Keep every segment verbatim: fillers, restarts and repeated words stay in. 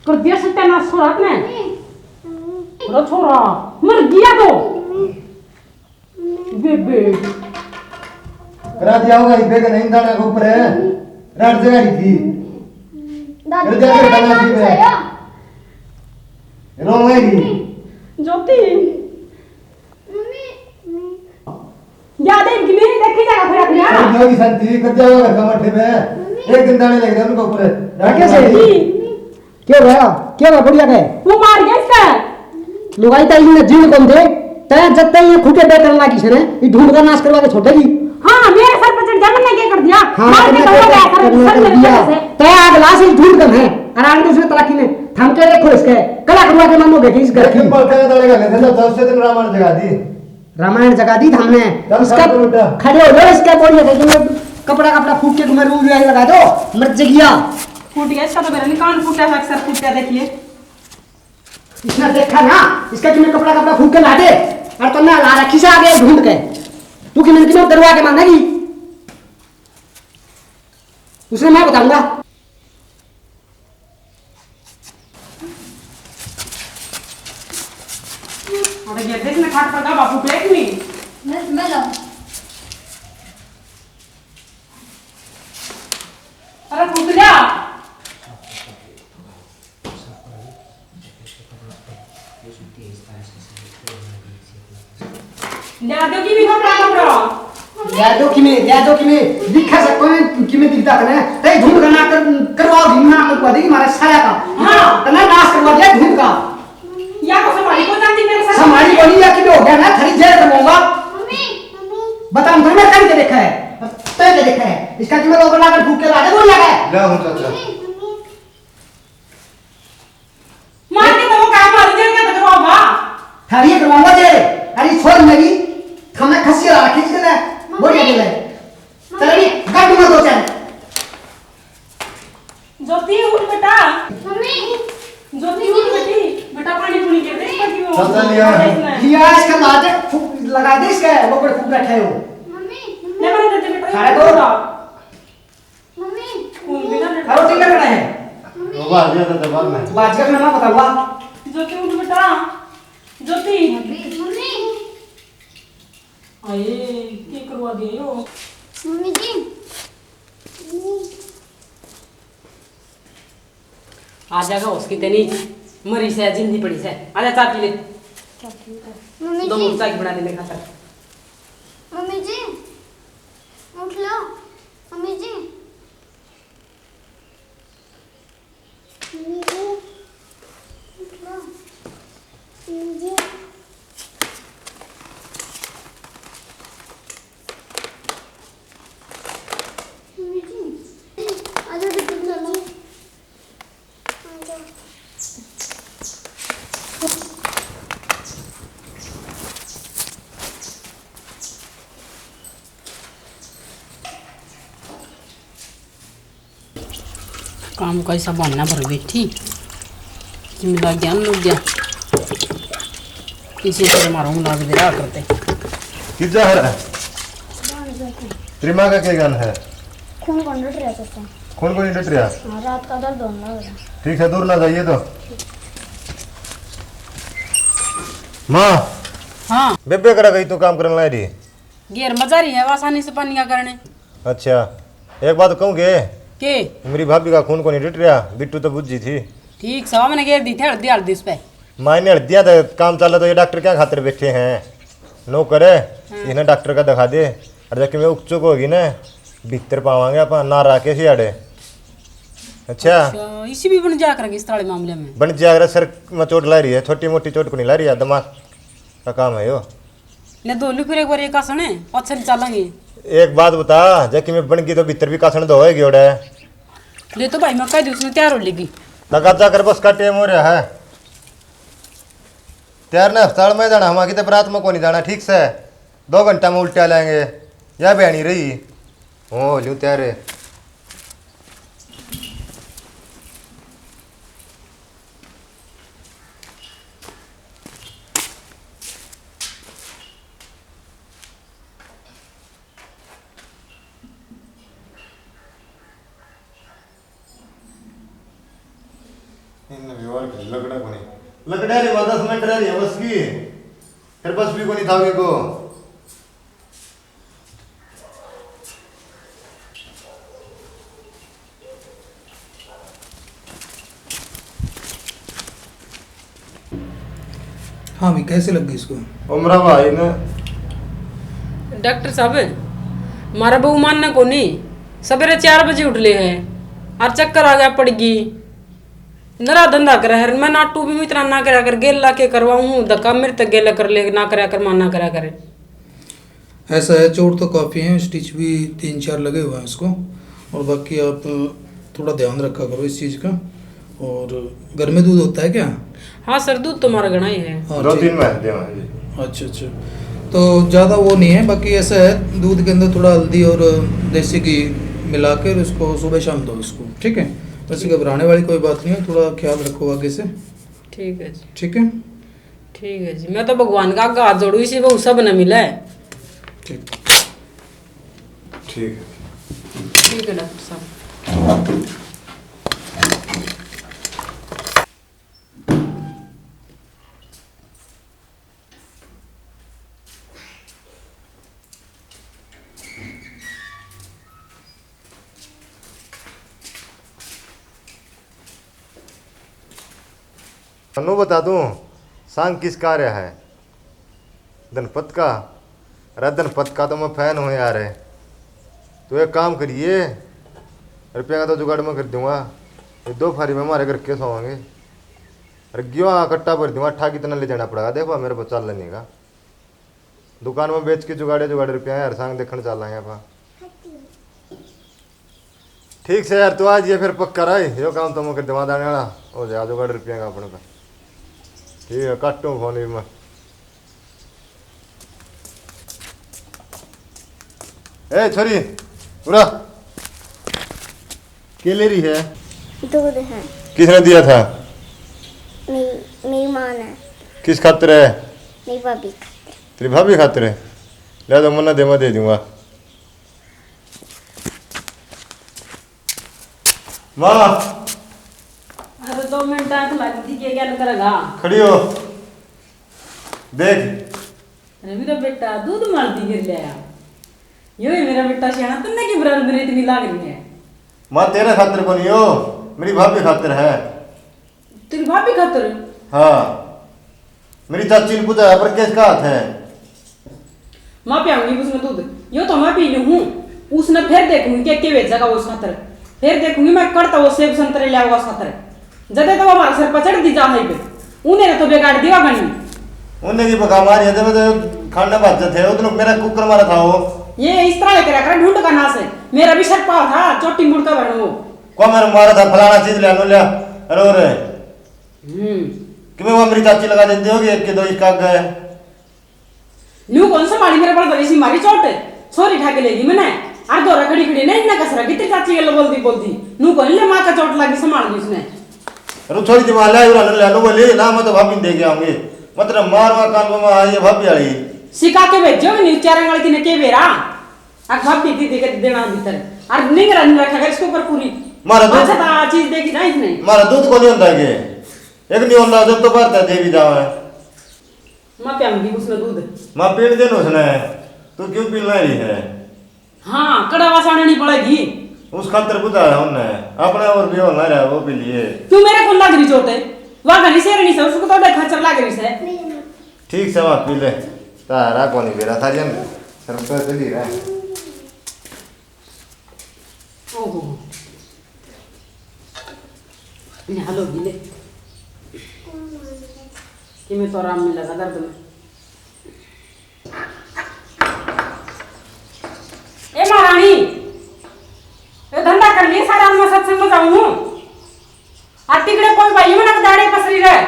और दिया सत्यानाश हो रात में। रो छोरा, मर गया तो। बेबे। रात आओगा, इबे के नहीं दाना के ऊपर है। रात जगा रही थी। दादी, कर दिया मेरा बेटा काम नाची में। सही है। रोवे नहीं। ज्योति। मम्मी। याद है इनकी, मेरी देखी जाएगा, फिर अपने यहाँ। और जो भी शांति, कर दिया होगा घर का मठे में। मम्मी। एक दिन दाने लग जाए उनके ऊपर। रात कैसे? मम्मी। क्यों गया? क्यों गया बुढ़िया के? वो मार गया इसका। लुगाई तो इन्हें जीण कौन दे? तै जब तक ये खूंटे बेचण लागी से ने, ये ढूंढ का नाश करवा के छोड़ेगी। हाँ, मेरे सर पे चढ़ जा, मैंने क्या कर दिया? हाँ, मार के तुमने कहूँगा क्या क्या कर, करना सर कर मेरे दिया? पीछे से। तै आग ला से ढूंढ कर है, और आग दूसरे तलाकी ने, थम के देखो इसके, कला करवा के मानोगे कि इस घर की। लेकिन पलटा के ताले का नहीं था, दस से दिन रामायण जगा दी। रामायण जगा दी हमने। चल, इसका साथ में उठा। खड़े हो जाओ, इसका बोलिए कि तुम्हें कपड़ा, कपड़ा फूक के तुम्हें रूह लगा दो, मर जगिया। फूट गया इसका तो, मेरा नहीं कान फूटा है, अक्सर फूटा, देखिए। इसने देखा ना, इसका तुम्हें कपड़ा, कपड़ा फूक के ला दे, और तुमने ला रखी से आगे ढूंढ के। तू कि मैंने तुम्हें दरवा के मानेगी, उसने मैं बताऊंगा। अरे ये देख, मैं खाट पर का बापू बैठ नहीं। मैं, मैं लाऊं। अरे पुतला। ल्यादो किमे कपड़ा, कपड़ा। ल्यादो किमे, ल्यादो किमे, दिखा सकते हैं, किमे दिखता तने। तै धुंध का नाश कर, करवाओ, धुंध ना करवा देगी हमारे सारा का। हाँ। तने नाश करवा दिया धुंध का। या को संभाली को जाती मेरे साथ। संभाली को नहीं, या किमे हो गया ना, थारी जेल करवाऊंगा। Mummy, mummy. बता, मैं करके देखा है। तै के देखा है। इसका किमे लोग लाकर फूक के लादे, वो लगा है। ले हूं चाचा। Mummy, mummy. मार के तो वो काम वाली जेल के तो करवाऊंगा। थारी करवाऊंगा जेल। अरे छोड़ मेरी, थाने खस्सी ला रखी इसके ले। मम्मी। बोल के ले। मम्मी। चल अभी गड्ढ में दो चल। ज्योति उठ बेटा। मम्मी। ज्योति उठ बेटी। बेटा पानी पूनी के दे, इसका क्यों? चाचा लिया। इसने। लिया इसका लाज फूक लगा दे इसका, वो बड़े फूक बैठे हो। मम्मी। ले मेरे दे बेटा। खड़ा करो। मम्मी। खून भी ना करो, ठीक है, खड़ा है। मम्मी। वो बाहर गया था दरबार में। बाज का खाना पता हुआ। ज्योति उठ बेटा। ज्योति। मम्मी। आए, की करवा दियो? मम्मी जी। आ जाएगा उसकी तनी, मरी से, जिंदी पड़ी से। आजा, चाय पी ले। मम्मी दो जी। मुठ चाय की बना दे मेरे खातर। मम्मी जी, उठ लो। मम्मी जी। मम्मी जी, उठ लो। मम्मी जी। मम्मी जी। आजा बेटी, उठ लो। आजा। काम का ऐसा बहाना भर बैठी, जिम्मेदार ज्ञान लोग गया, इसी तरह मारूंगा लाग दे रहा करते। किस जा रहा है? तेरी माँ का क्या गान है? खून कौन डट रहा चाचा? खून को नहीं डट रहा? हाँ, रात का दर्द होने लग रहा। ठीक है, दूर ना जाइए तो। माँ। हाँ। बेबे करा गई तो काम करने ला रही? घेर मजा रही है, आसानी से पानी का करने। अच्छा, एक बात कहूँ के? के? मेरी भाभी का खून को नहीं डट रहा, बिट्टू तो बुझी थी। ठीक सवा मैंने घेर दी थी हल्दी, हल्दी उस पे। मायने हल्दियाँ तो काम चला तो ये डॉक्टर क्या खातिर बैठे हैं? नो करे, हाँ। इन्हें डॉक्टर का दिखा दे। और जाके मैं उकचुक होगी ना, भीतर पावांगे अपन, ना रहा के सियाड़े। अच्छा। अच्छा, इसी भी बन जा करेंगे इस तरह मामले में। बन जा करे, सर में चोट ला रही है, छोटी मोटी चोट को नहीं ला रही है, दिमाग का काम है यो। ले धो लू फिर एक बार ये कासण है, पाछे ले चालांगे। एक बात बता, जबकि मैं बन गई तो भीतर भी कासण धोएगी ओड़े। ले तो भाई, मैं कह दी उसने तैयार हो लेगी। लगा जा कर, बस का टेम हो रहा है। तैयार ना अस्पताल में जाना, हम आगे तो बरात में को नहीं जाना, ठीक से? दो घंटा में उल्टिया लेंगे। या बहनी रही। हो लूँ तैयार। इनने भी लकड़ा कोनी। लकड़ा रे, दस मिनट रह रही है बस की। फिर बस भी कोनी था उनको। हाँ भाई, कैसे लग गई इसको? उमरा भाई ने। डॉक्टर साहब, मारा बहू मानना कोनी। सवेरे चार बजे उठ ले है और चक्कर आ गया, पड़ गई। नरा धंधा करे है, मैं नाटू भी इतना ना करा कर, गेला के करवाऊँ, धक्का मेरे तक गेला कर ले, ना करा कर, माना करा करे। ऐसा है, चोट तो काफ़ी है, स्टिच भी तीन चार लगे हुए हैं इसको, और बाकी आप थोड़ा ध्यान रखा करो इस चीज़ का। और घर में दूध होता है क्या? हाँ सर, दूध तो हमारा घणा ही है। हाँ, दो ठीक। तीन भैंस देवा जी। अच्छा, अच्छा। तो ज़्यादा वो नहीं है, बाकी ऐसा है, दूध के अंदर थोड़ा हल्दी और देसी घी मिला कर उसको सुबह शाम दो उसको, ठीक है? वैसे घबराने वाली कोई बात नहीं है, थोड़ा ख्याल रखो आगे से। ठीक है जी। ठीक है? ठीक है जी, मैं तो भगवान का आगे हाथ जोड़ू, इसी बहू सब न मिले। ठीक। ठीक है। ठीक है डॉक्टर साहब। तन्नू बता दूं, सांग किस कार्य है? धनपत का? अरे धनपत का तो मैं फैन हूँ यार। तो एक काम करिए, रुपया का तो जुगाड़ मैं कर दूंगा। ये दो फारी में हमारे घर के सोवांगे। अरे गियो हाँ, कट्टा भर दूंगा, ठा कितना ले जाना पड़ेगा, देखो मेरे को चल लेने का। दुकान में बेच के जुगाड़े जुगाड़े रुपया यार, सांग देखण चल आए आप। ठीक से यार, तू आज ये फिर पक्का रहा, यो काम तो मुकर दिमाग आने वाला हो जाए, जुगाड़ रुपया का अपने पे। ठीक है, काटूं फोन भी मैं। ए छोरी, पूरा के ले रही है? दूध है। किसने दिया था? मेरी, मेरी माँ ने। किस खातिर है? मेरी भाभी खातिर। तेरी भाभी खातिर है? ले तो मन्ना दे, मैं दे दूंगा। माँ। अरे दो मिनट आंख लग दी के गल करेगा। खड़ी हो। देख। अरे मेरा बेटा दूध मार दी गिर लिया। यो ही मेरा बेटा सियाना, तन्ने की बराबर मेरी इतनी लाग रही है। माँ तेरे खातिर को नहीं हो, मेरी भाभी खातिर है। तेरी भाभी खातर? हाँ, मेरी चाची ने पूछा है, पर किसका हाथ है? माँ पियाऊंगी उसने दूध, यो तो मैं पी लूँ हूँ। उसने फिर देखूंगी के के भेजेगा वो उस खातर। फिर देखूंगी मैं कड़ता वो सेब संतरे ले आऊंगा उस खातर। जदे तो वो हमारे सर पर चढ़ दी जा है पे। उन्हें तो बिगाड़ दिया गणी। उन्हें की भगा मारी है, जब तो खाने बाज थे, उतने मेरा कुकर मारा था वो। ये इस तरह लेकर आकर ढूंढ का नाश है। मेरा भी सर पाव था, चोटी मुड़ का भरन वो। को मेरे मारा था, फलाना चीज ले लो, ले। अरे, अरे। हम्म। कि मैं वो मेरी चाची लगा देते हो कि एक के दो इसका आगे है। न्यू कौन संभाली मेरे बड़े इसी मारी चोट? छोरी ठा के लेगी मैंने। अर दो रखड़ी खड़ी ने इतना कसरा कितनी चाची गल बोलती बोलती। न्यू कौन ले माँ का चोट लगी संभाल दी उसने। अरे छोरी दिमाग ले, ले लो बोली ना, मैं तो भाभी ने दे के आऊंगी। मतलब मारवा कान में आई है भाभी आई। सिखा के भेजो न्यू चार आंगल की ने के बेरा। अर भाभी दीदी के देना भीतर। अर निंग रन रखा कर इसके ऊपर पूरी। मारा दूध अच्छा था चीज देखी ना इसने। मारा दूध को नहीं होता के? एक नहीं होता जब तो भरता देवी जावे। माँ प्याऊंगी उसने दूध। माँ पीण दे न उसने। तू क्यों पीण ला रही है? हाँ, कड़ावा साड़नी पड़ेगी। उस खातर बुझाया उनने। अपने और भी होना रहा वो पी लिए। क्यों मेरे को लग रही चोट है? वहाँ घनी शेरनी से उसको तो खचर लग रही से। ठीक से वहाँ पी ले। तारा कोनी बेरा था जन। सर पे चली रहा। ओहो। निहाल होगी ले। कि मैं तो आराम में लगा दर्द में। ए महारानी, ये धंधा कर लिए सारा, मैं सत्संग में जाऊं हूँ। और तिकड़े कोई भाई में ना दाड़े पसरी रहे।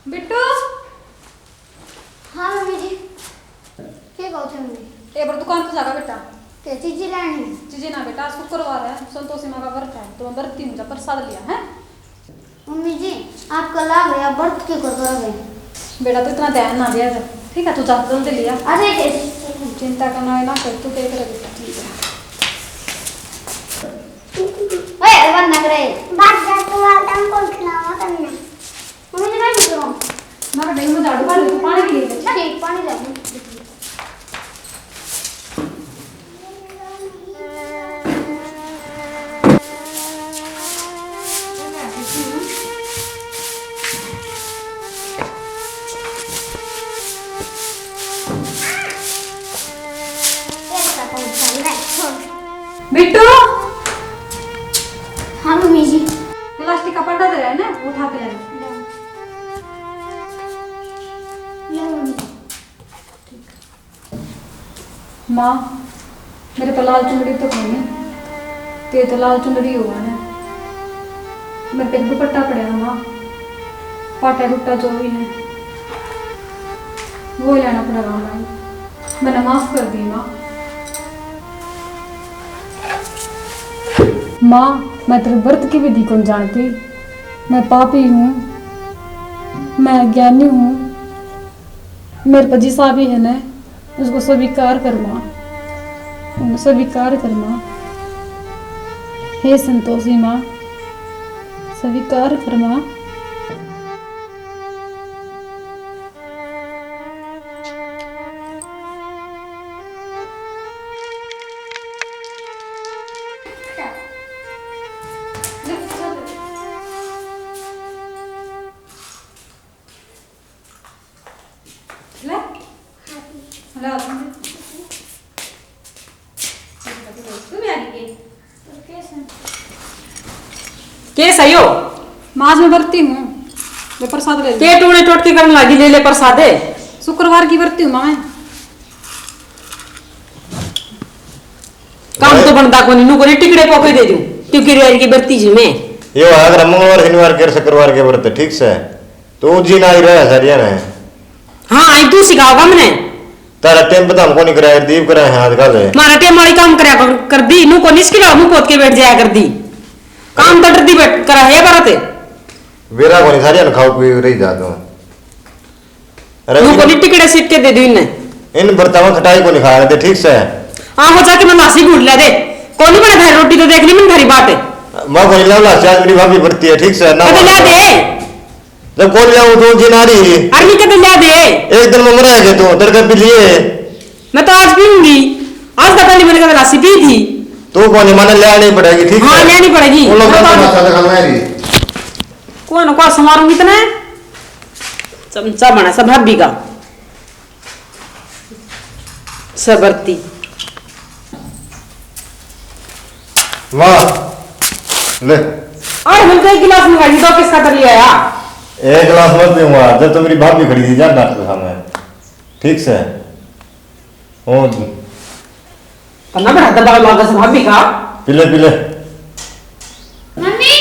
बिट्टू। हाँ मम्मी जी। के कहो थे मम्मी? ए बार दुकान पे जागा बेटा। के चीजें लेनी? चीजें ना बेटा, आज शुक्रवार है, संतोषी माँ का व्रत है, तो मैं व्रत की मुझे प्रसाद लिया है। मम्मी जी, आपका लाभ है, आप व्रत क्यों कर रहे हैं? बेटा तू इतना ध्यान ना दिया कर, ठीक है? तू जा जल्दी लिया। अरे चिंता करना है ना कर, तू क्या करे बेटा? ठीक है। ओए, वरना अरे। भाग जा तू, आलम कौन खिलावा तन्ने? मम्मी जी, मैं नहीं करूँ। मैं बेटा, मैं झाड़ू मार लूँ, तू पानी पी ले। ठीक, पानी ला लूँ। बिट्टू। हाँ मम्मी जी। प्लास्टिक का पंडा दे रहा है ना, उठा के ले लो। लो। लो मम्मी जी। माँ, मेरे पे लाल चुंदड़ी तो कोनी, ते तो लाल चुंदड़ी होगा ना। मेरे पे दुपट्टा पड़ा है माँ, पाटा टूटा जो भी है, वो लेना पड़ेगा माँ। मैंने माफ कर दी माँ। माँ, मैं तेरे व्रत की विधि को जानती, मैं पापी हूँ, मैं अज्ञानी हूँ। मेरे पे जिसा भी है ना, उसको स्वीकार कर माँ, स्वीकार कर माँ। हे संतोषी माँ, स्वीकार कर माँ। ले। ले। तू भी आ गई। के सही हो? माँ, आज मैं बरती हूँ, मैं प्रसाद ले लूँ। के टूणे टोटकी करने लगी, ले ले प्रसाद। शुक्रवार की बरती हूँ माँ मैं। काम तो बनता कोनी, नू कोनी टिकड़े पोके दे दूँ, क्योंकि रेर की बरती जी मैं। यो है अगर मंगलवार, शनिवार के, शुक्रवार के व्रत, ठीक से? तो जी ना ही रहा है सारिया ने। हाँ, आई तू सिखाओगा मने। तारा टेम पे तो हमको नहीं कराया, दीप करा है आजकल है। मारा टेम वाली काम करया कर, कर दी, नू को निस्किला, मुंह पोत के बैठ जाया कर दी। काम तो डरदी बैठ करा है बारह ते। बेरा कोनी, सारिया ने खाओ पी रही जा तू। अरे नू इन को नहीं टिकड़े सीट के दे दूँ इन्हें। इन बर्तन में खटाई को नहीं खाया दे, ठीक से? हाँ, हो जाके मैं मासी घूट लिया दे। कोनी बना थारी रोटी तो देख ली मैंने थारी बाट। मैं कोनी लाला, आज मेरी भाभी बरती है, ठीक से? ना कदे ला दे। जब कौन जाऊं तो जी नारी। अरे नहीं कदे ला दे। एक दिन में मरा है तू, तड़के पी लिए। मैं तो आज पीऊंगी। आज तो पहले मैंने कदे लासी पी थी। तू कौन है, मैंने लेनी पड़ेगी, ठीक हाँ, है? लेनी पड़ेगी। वो लोग मैं तो तमाशा दिखाना है जी। कौन को समारूंगी इतने? चमचा बना सा भाभी का। सबरती। वाह। ले। और मिलते एक गिलास मंगा ली, दो किसका कर लिया यार? एक गिलास मत पीऊंगा, जब तो मेरी भाभी खड़ी थी, जा डॉक्टर के सामने। ठीक से? ओ जी। पन्ना बड़ा दबाव लागा से भाभी का। पी ले, पी ले। मम्मी।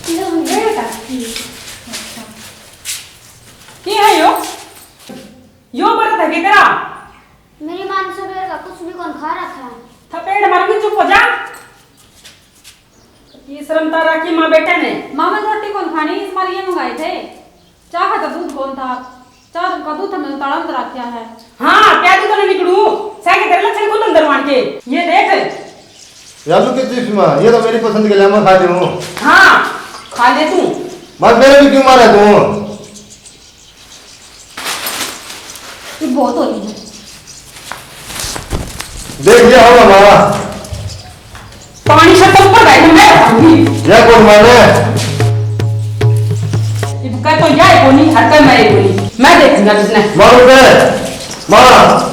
लो, मम्मी, बेटा। की है यो? यो व्रत है के तेरा? मेरी माँ ने सुबह का कुछ भी कौन खा रखा है। थपेड़ मारूंगी, चुप हो जा। ये शर्म तारा की माँ बेटे ने। माँ, मैं रोटी कौन खानी, इस बार ये मंगाए थे। चाह का तो दूध कौन था, चाह का दूध हमने ताला में रखा है। हाँ, प्यारी तो नहीं निकलू, सह के तेरे लक्षण खुद अंदर मान के। ये देख। आलू के चिप्स माँ, ये तो मेरी पसंद के लिए मैं खा लूँ। हाँ, खा ले तू। बस मेरे भी क्यों मारा तू? ये बहुत हो रही है। देख लिया होगा मामा। पानी से तो ऊपर बैठ, मैं रखूंगी। यह कौन मारे? इब का तो यह कोनी, हर का मैं कोनी। मैं देखूंगा जिसने। मारो बे। माँ।